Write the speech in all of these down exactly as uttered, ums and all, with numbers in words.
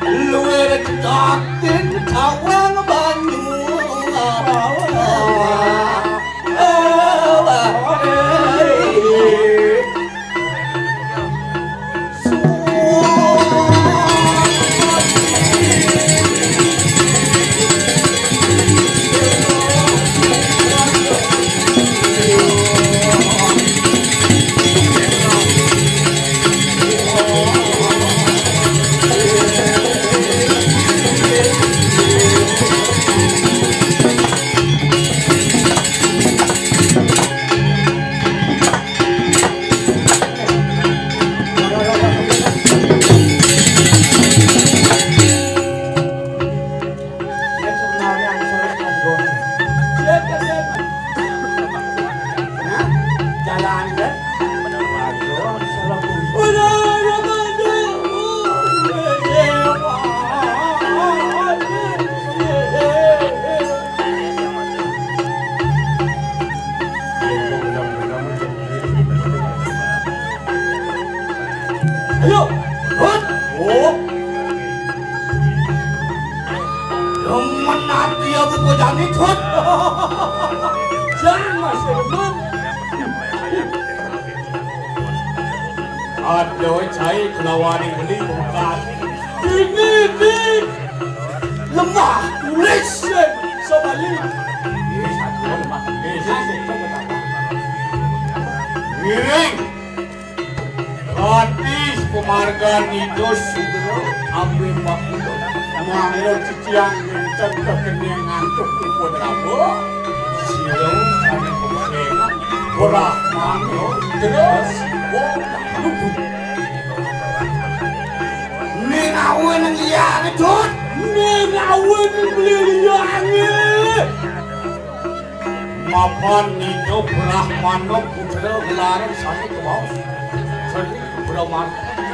Luwih cetakin tawang banyu. Ayo, hut. Oh. Demen ati aku bocah iki, hut. Jang masih demen. Aduh, cai kelawan yang beli bukan. Ini, ini. Lemah, tulis, eh, Sobali. Ini satu lemah, tulis. Ngiring. Ati pamargan Ida Sudra ambil waktu mangga ciciang nenten kekening ngantuk pun raba. Sira sané pemseng Brahmana terus wong lugu. Ning awin liyané, Dut. Ning awin liyané. Mapan nida Brahmana putra gelarang sané kebaos. Sané Brahmana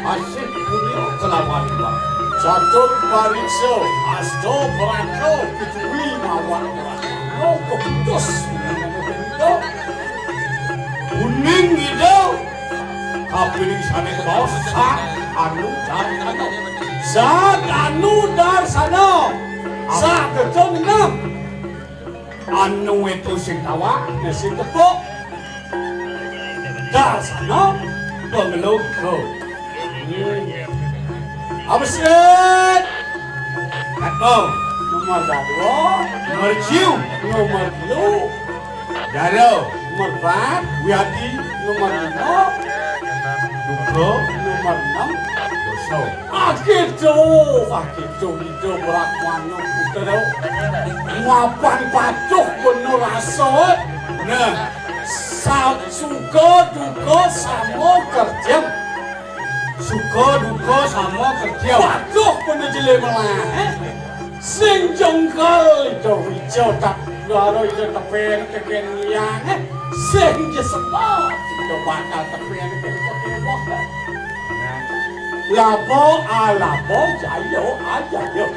asih punya kelawan iwak. Catur pariksa, asta brata, kecuali mawak Brahmana keputus. Uning ida kapining sané kebaos Sat Anu Darsana. Sat Anu Darsana. Sat ketung enam. Anu itu sing tawak, ya sing tepuk. Darsana pengeluh ko. Abesrit. Kato. Nomor dua. Nomor ciu. Nomor telu. Dara. Nomor empat. Wiati. Nomor lima. Duka. Nomor enam. Dosa. Akéh do, akéh do, Ida Brahmana putra. Mapan patuh bener rasa. Nah, sa-, suka duka sama kerja. Suka duka sama kerja. Patuh bener jelé melah, eh. Sing jengkel Ida Wija tak loro Ida tepén tekén liyané. Sing jesepa Ida bakal tepén tekén. Laba alaba jaya ajaya.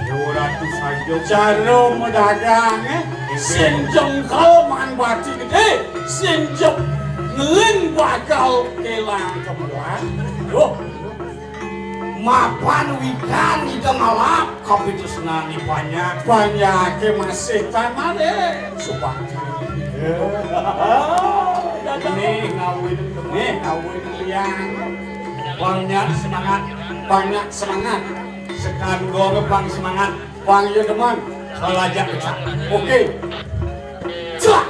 Dewa Ratu Sanjung. Cara medagangé sing jengkel man bati gedé, sing jep ngeling bakal kélang kemelang. Duh. Mapan wikan ida ngalap kapitresnané banyak. Banyaké masih tamaré. Supati. Nih ngawin, nih ngawin liang. Banyak semangat, banyak semangat. Sekan gua bang semangat. Bang, iya, teman. Kalau ajak pecah. Oke. Cak.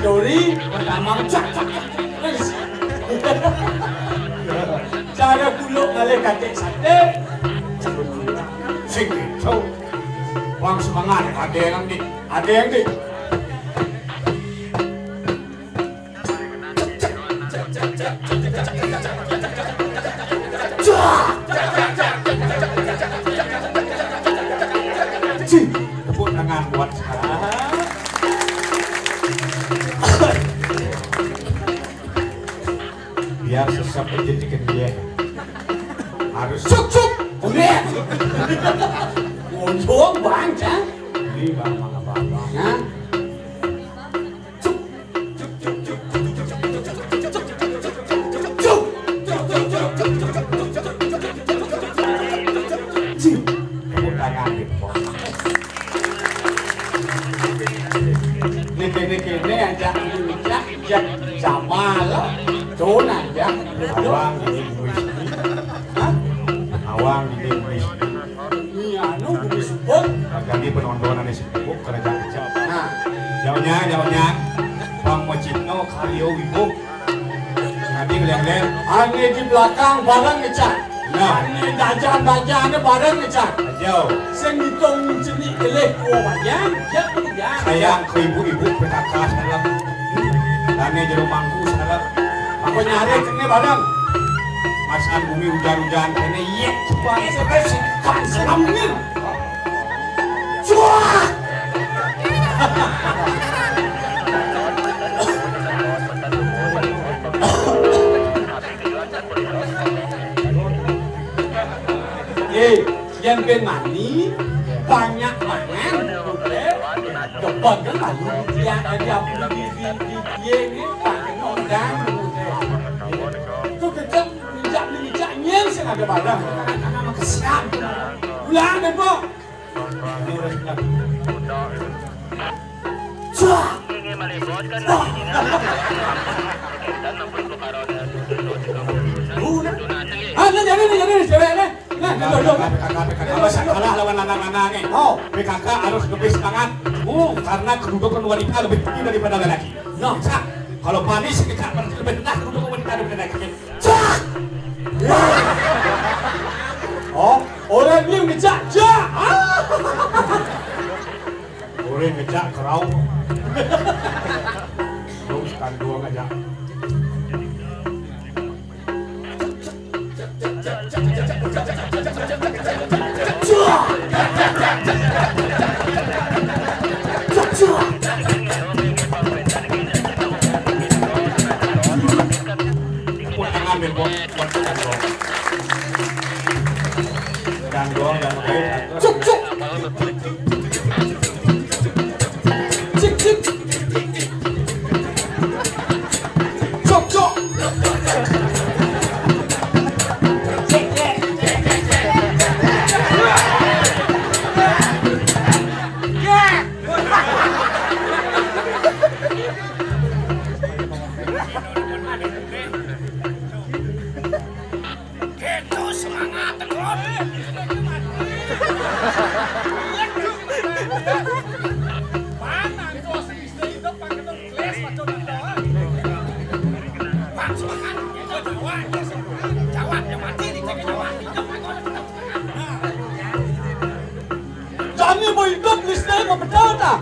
Teori pertama, cak, cak, cak, cak. Cara kuluk ngalih katik sate. Sing gitu. Wang semangat, ada yang di, ada yang di. Cih, tepuk tangan buat saya. Biar sesep aja dikit dia. Harus cuk, cuk. Udah. Untung bang, Cang. Ini bang, bang, bang, bang. Nah. Cuk. Cuk. Cuk. Tepuk tangan, Bos. Niki, niki, ini aja, ini aja, aja. Jamal. Tuh, aja. Awang ini, Bos. Hah? Awang ini, Bos. Iya, anu, Bumi Subur. Kagak di penonton ada sibuk, kerja kerja. Nah. Jauhnya, jauhnya. Bang Mocitno, Karyo Wibo. Nanti ngeliat-ngeliat. Ane di belakang bareng ngecak. Nah. Ane dajan-dajan ane bareng ngecak. Jauh. Sing ngitung cenik kelih kuah panjang, jep panjang. Sayang ke ibu-ibu P K K salah. Dane jero mangku salah. Apa nyari kene bareng? Masan bumi hujan-hujan kene, iya. Pan seram nih. Cuak! Eh, yang ben mani, banyak mangan, udah, depan kan lalu, ya, ada apa di, di, di, dia ini, pakai nondang, udah. Itu kejam, injak, injak, nyen, sing ada barang. Anak-anak mah kesian. Pulang, Depok. Cak. Ah, nah, jadi nih, jadi nih, cewek nih. Nah, nah, nah, nah. P K K, P K K, P K K, masa kalah lawan lanang-lanang nih. Oh. P K K harus lebih semangat. Oh, karena kedudukan wanita lebih tinggi daripada lelaki. Nah. Bisa. Kalau panis, kita berarti lebih rendah kedudukan wanita daripada lelaki. Cak! Oh, orang dia ngejak, jak! Ah! Orang ngejak kerau. Terus kan dua ngejak. Tepuk tangan, Bebo. Buat Cak Gandong. Cak Gandong, Cak Gandong. Cuk, cuk. Cik, cik. Cuk, cuk. Cik, cik. Gitu semangat, Tengkon. Mana itu asli istri itu pakai tuh kelas macam itu. Bang, semangat. Itu Jawa, itu semangat. Jawa, dia mati di Jawa. Itu pakai orang tetap semangat. Nah. Jani mau hidup listrik mau betul tak?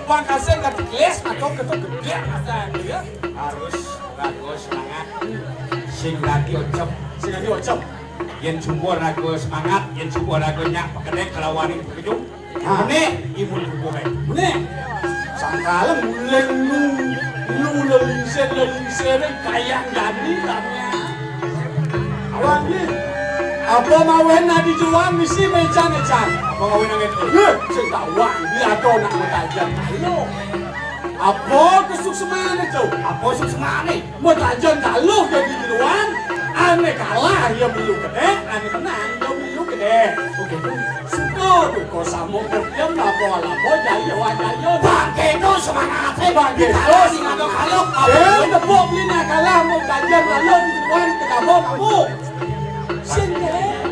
Bang kasih kat kelas atau ketuk gede masa dia. Harus raga semangat. Sing lagi ocep. Sing lagi ocep. Yen suba raga semangat, yen suba raga nyak pekedek kelawan ing pekeju. Ha. Meneh imun kukuh kae. Meneh. Sangkala nguling lu, lu lelingsir, lelingsir, kayang jani ramnya. Awan ni. Apa mawen nadi juang misi mecan-mecan. Apa mawen nang itu? Ye, sing tak wang, dia tu nak metajan. Halo. Apa kesukseman itu? Apa sukseman ni? Metajan kaluh dadi jeroan, ane kalah ya milu kedek, ane menang ya milu kedek. Oke, tu. Suka duka sama kerja, melapa-lapa, jaya wajaya. Bangke tu semangat, eh, bangke tu. Kita masih ngado kaluh. Eh, tepuk beli nak kalah, metajan kaluh di jeroan, kita bawa kamu. Sini, eh.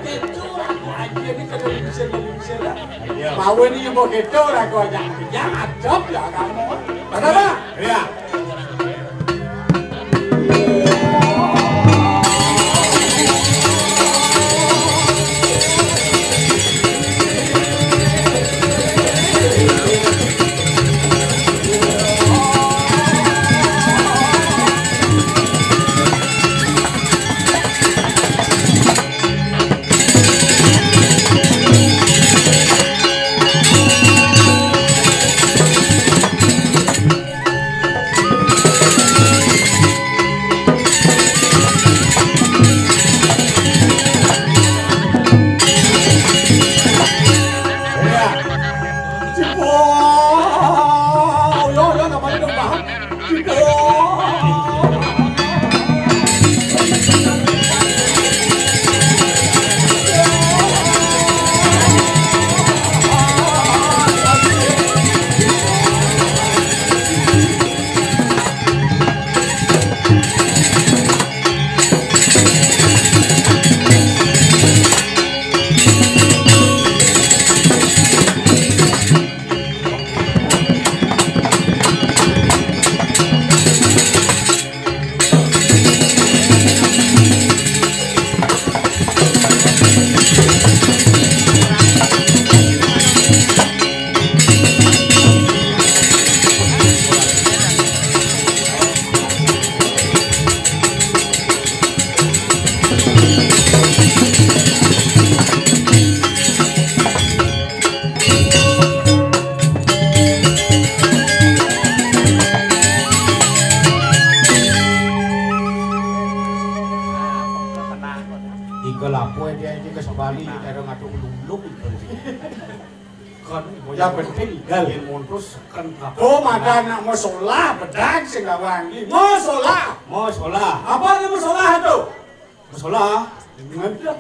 Itu aku aja. Ini kena lingsir, lingsir lah. Iya. Mau ini yang mau gitu lah kau jangan, jangan adab ya kamu. Ada apa? Iya. Iku lapo dia iki ke sebali karo ngatuk lulung. Kan yang penting gal. Yen montos kan apa? Oh, maka anak musola, bedak sing gawangi. Musola. Musola. Apa anak musola itu? Musola. Ngedak.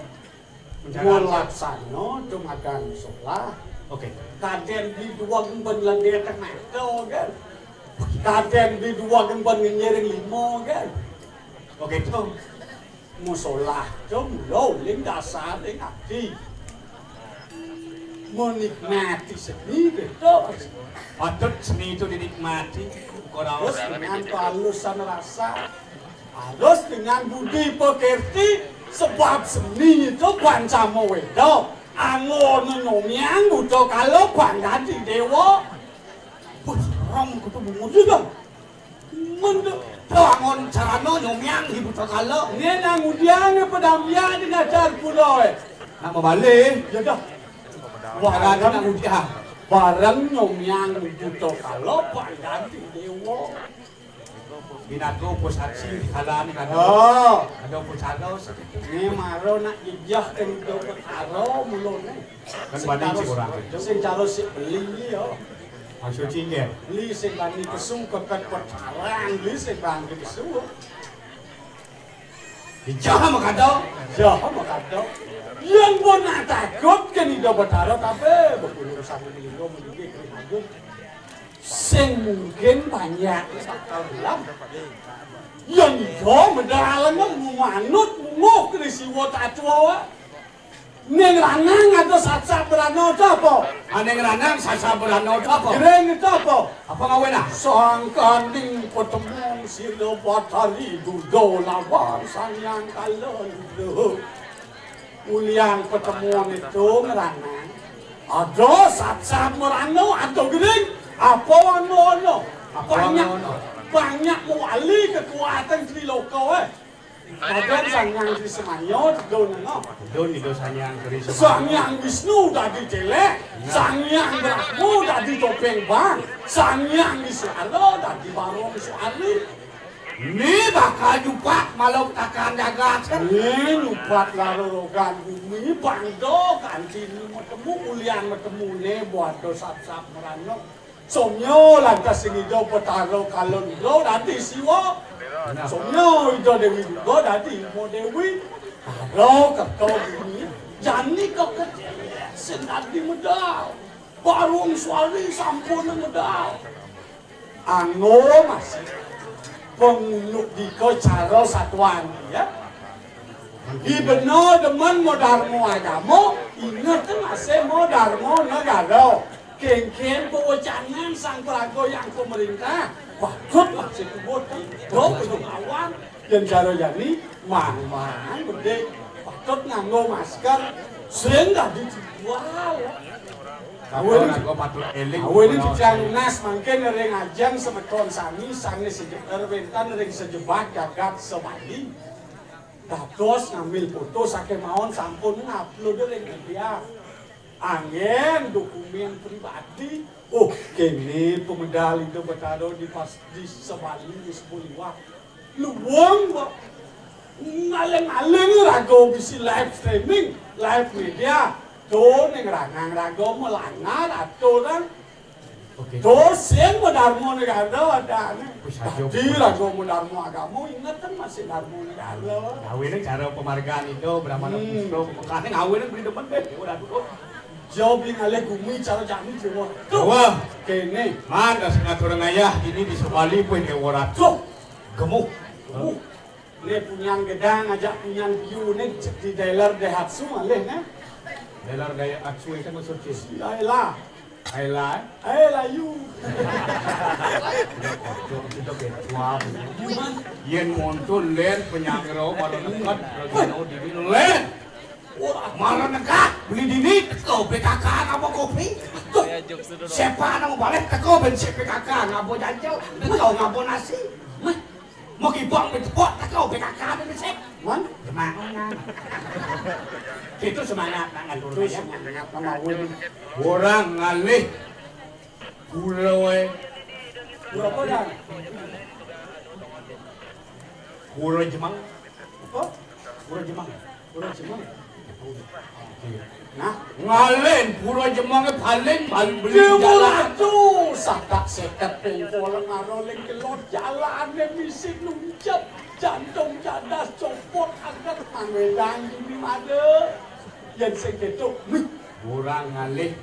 Melaksana dumadan sholat. Oke. Kadén di dua gemben lendé tengah to, kan? Kadén di dua gemben ngiring lima, kan? Oke, to. Musola to mula uling dasar ing ati. Menikmati seni, gitu. Patut seni itu dinikmati. Terus dengan kehalusan rasa. Harus dengan budi pekerti, sebab seni itu pancama weda. Angon nyomyang buta kala pang dadi dewa. Wah, serem kudu bungut juga. Mendek angon carana nyomyang di buta kala. Ini nang udiane pedambiak di ngajar pula, eh. Nak mabalik. Ya dah. Wah, ada nak udian. Bareng nyomyang buta kala pang dadi dewa. Binato pusat si kalane kan. Oh. Ada pusat lo sekitu. Ini maro nak jejah kento Betara mulane. Kan banding si orang itu. Sing cara si beli ya. Maksud cinggir. Beli sing bani kesu kepet Betara, beli sing bani kesu. Dijah makado. Jah makado. Yang pun nak takut kan Ida Betara kabeh, bekulung satu linggo meniki kering agung. Sing mungkin banyak bakal gelem. Yang iya medal manut munguh kena siwa tacwa. Ning lanang ada sacap berana apa? Ah, ning lanang sacap berana apa? Gering itu apa? Apa ngawen ah? Sangkaning petemuan sila batari duda lawan Sang Hyang Kala Luhur. Ulian petemuan itu ngeranang. Ada sacap merana, ada gering. Apa wana-wana? Apa banyak, wana-wana? Banyak mewali kekuatan Sri Loka, eh. Kadang Sang Hyang Sri Semaya, tidur nengok. Tidur, tidur Sang Hyang Sri Semaya. Sang Hyang Wisnu dadi celek. Nah. Sang Hyang Brahma dadi topeng bang. Sang Hyang Wisara dadi barong suari. Ni bakal nyupat malam takan jagat. Ni nyupat laro rogan bumi bangdo kanti ni metemu ulian metemu ne buat do sap-sap merano. Somyo lantas sing ida petara kalon ida dadi siwa. Somyo ida Dewi Durga dadi Uma Dewi. Tara kerta bumi jani kekecil sing dadi medal. Barung suari sampun medal. Anggo masih pengunduk dika cara satuan, ya. Ibena demen madarma agama, inget masih madarma negara. Kénkén pawecanan sang praga yang pemerintah, patut masih kubut. Dok, dok awan, yén cara jani, mang-mang bedik, patut nganggo masker, sering dadi dijual. Awin, awin titiang nunas mangkin ring ajeng semeton sami sané sejebar wénten ring sajebag jagat Sabali. Dados ngambil foto sakémaon sampun ngupload ring media. Anggén dokumen pribadi. Oh, kéné pamedal Ida Betara di pas, di Sabali wis liwat. Luwung kok. Ngaling-aling raga bisi live streaming, live media. Tuh ning rangang raga melanggar aturan. Oke. Tuh sing madarma negara adané. Wis aja. Dadi raga madarma agama, inget kan masih darma negara. Gawené cara pamargan itu, Brahmana Hmm. Puspra, pemekané gawené beli demen deh. Ya udah dulu. Jawab ning alih gumi cara jani dewa. Tuh. Wah. Kéné. Man, das ngatur ngayah ini di Sabali pun dewa ratu. Tuh. Gemuh. Gemuh. Né punyan gedang ajak punyan biu né di dealer Daihatsu malih né. Dealer Daihatsu itu maksudnya. Ya elah. Ayolah. Ayolah yu. Yén monto lén penyanggra mara neked regina dini lén. Mara neked beli dini teka B K K ngaba kopi. Tuh. Siapa nang balik teka ben si B K K ngaba janjo. Teka ngaba nasi. Mah. Mau kibang betepok teka B K K ben si. Man, semangat. Itu semangat nak ngatur. Itu ya. Semangat mawon. Orang ngalih pura waé. Pura apa, Dan? Pura Jemeng. Apa? Pura Jemeng. Pura Jemeng. Nah, ngalih pura Jemeng paling beli jalan. Tuh, satak seket pengkol maro ling kelot jalané misi nuncep, jantung cadas copot angkat mangwedang ini mada. Yén sing kéto, mih. Kurang ngalih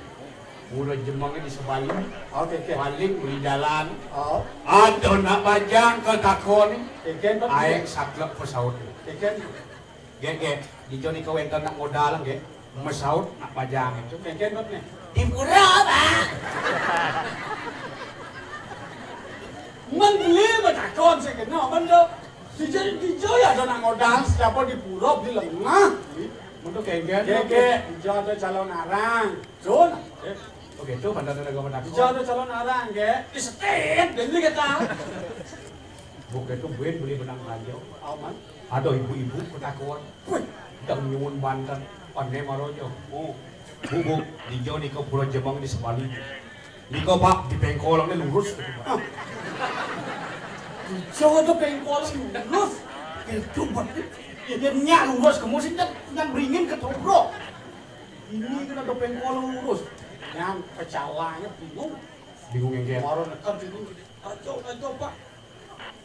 Pura Jemeng di Sabali. Oke, oke. Paling beli jalan. Oh. Aduh, nak bajang ke takon. Kénkén, Pak. Aéng saklek pesaut. Kénkén. Gek, gek. Di Joni kau wénten nak modal, gek. Mesaut nak bajang itu. Kénkén, Pak, né. Di pura, Pak. Men beli betakon sing kéné, men do. Di Joni, di Joni ada nak modal, siapa di pura beli lengah. Untuk kénkén. Gek, gek. Di Joni ada calon arang. Jun. Eh. Oke, itu pada ada gambar aku. Jauh calon arang, gek. Disetit, dan ini kita. Bukan itu buin beli benang raja. Aman. Ada ibu-ibu ketakuan. Wih, dang nyuwun banten. Pandai marojo. Oh. Bu, bu, di Joni ke Pura Jemeng di Sabali. Niko, Pak, di pengkol ini lurus. Ah. Di Joni ada pengkol lurus. Itu berarti. Ya, dia nyak lurus ke musim kan, kan beringin ke topro. Ini kan ada pengkol lurus. Yang pecalanya bingung. Bingung yang dia. Baru nekar bingung. Ajo, ajo, Pak.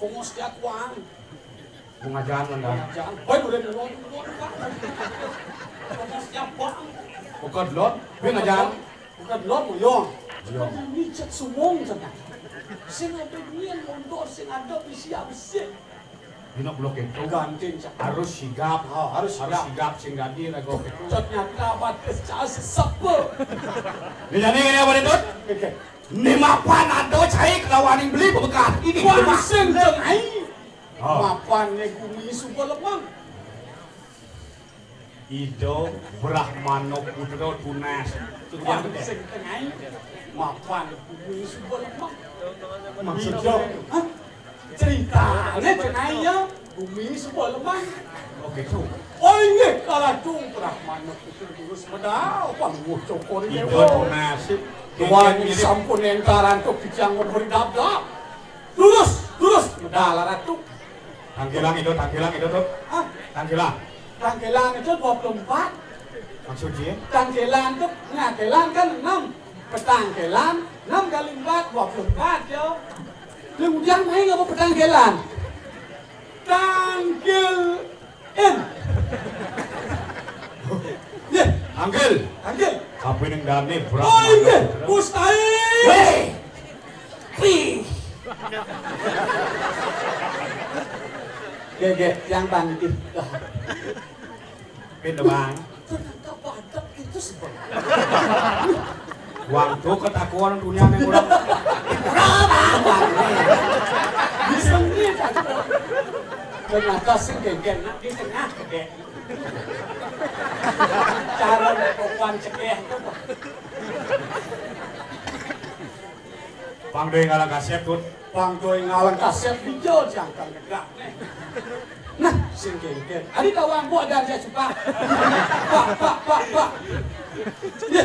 Kongos dia kuang. Pengajaran kan, dah. Pengajaran. Baik, udah dulu, dulu, Pak. Kongos dia, Pak. Bukan dulu, pengajaran. Bukan dulu, yo. Iya. Ini cek sumong, cenah. Sing ada duit, mondor, sing ada bisi, bisi. Dina blok itu. Ganti, Cak. Harus sigap. Oh, harus sigap. Harus sigap sing dadi raga itu. Ternyata batis cah sesepe. Ini jani ini apa itu? Oke. Ini mapan ada cai kelawaning beli bebekas ini. Wah, sing jeng ai. Oh. Mapan ne gumi suba lemang. Ida Brahmana Putra tunas. Wah, sing tengah. Mapan bumi suba lemah. Maksud Ida, hah? Ceritane tengah ya, bumi suba lemah. Oh, gitu. Oh, inggih, Ratu Brahmana Putra terus medal, pangguh cokor Ida dewa. Tunas. Tuan sampun entar antuk kijang memberi dabdab. Terus, terus medal Ratu. Tangkilang itu, tangkilang itu tuh. Hah? Tangkilang. Tangkilang itu dua puluh empat. Maksudnya? Tangkilang itu, nah, kilang kan enam. Petangkilan, enam kali empat, dua puluh empat, yo. Lu udah main apa petangkilan? Tangkil in. Ya. Tangkil. Tangkil. Tapi neng dane berat. Oh, iya. Mustahil. Hei. Wih. Gek, gek, yang tangkil. Pin demang. Ternyata padet gitu sih, Bang. Wangdo ketakuan dunia ning urang. Ora apa-apa. Disengi, Bang. Ternyata sing genggen nak di tengah gedhe. Cara nek kokoan cekeh. Pang doe ngalang kasep, Dut. Pang doe ngalang kasep, iya, jangkang negak. Nah, sing genggen. Ari tawang bu ada aja suka. Pak, pak, pak, pak. Iya.